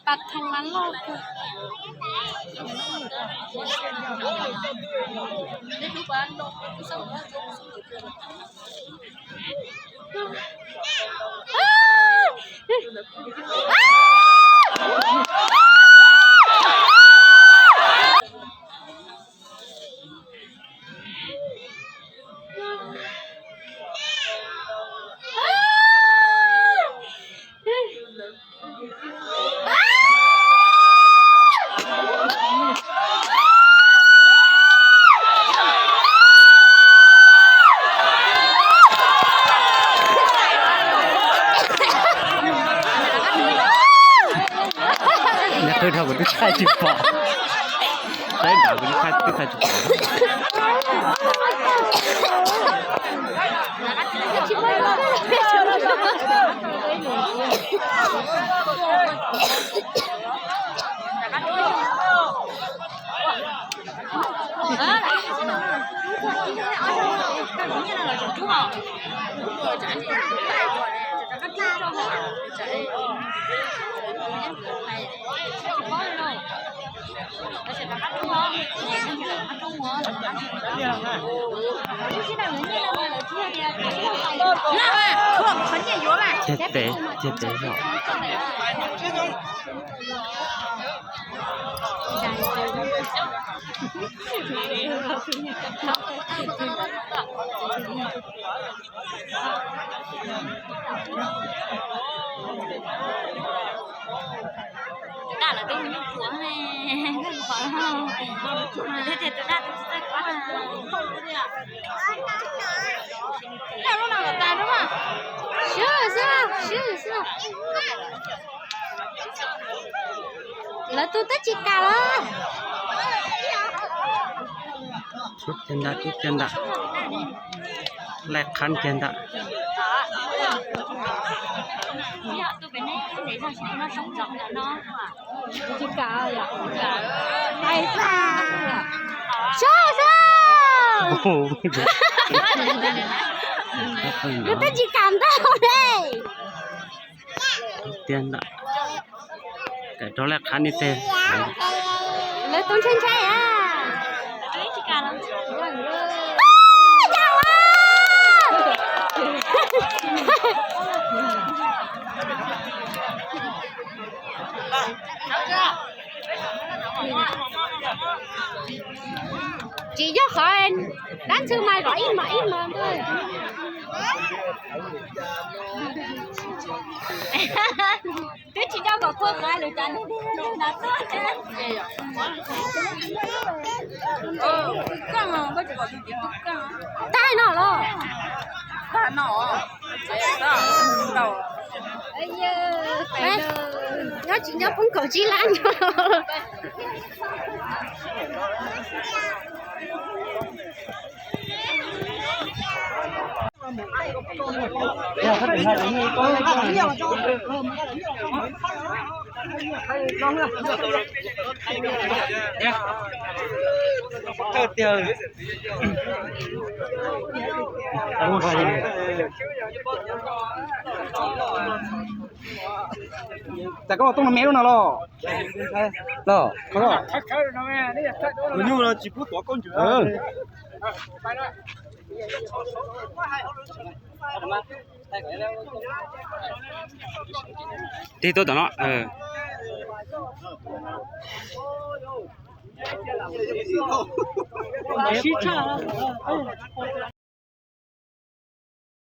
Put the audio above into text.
Pas thoo mas loj kawg. Nws qw dhau kuv twb thaij tsis pom. Saib nrad kuv twb thaij, twb thaij tsis pom. Ciaj tes, ciaj tes yog. Tus daj lawv twb mus nyuj puav ne, koj pom los? Tias tus daj tus tsis txawj kub. Sib xwb, sib xwb. Lawv tus twb tsis kam los. Tsub kiag ntag, tsub kiag ntag. Laij qhab kiag ntag. Sib xwb. Lawv twb tsis kam ntag li. Tiag ntag. Kawm rau laj qhab ni tej. Lawv tau ntshai ntshai a. Tsis yog qhov dab ntxwg mas zov ib mas ib mas ntag. Twb tsis tau kom khuaj qab lawm cas nws tias nws hnav tuaj thiab. Tag no los? Tag no. Nyob tsis nyob poob kaum tsib lab nyob. Cas koj los tooj no me lub no los? Los, koj los. Tus nyuj no tsis pub tuav koj ntsws. Tig tuaj tom no. Sib tshaj.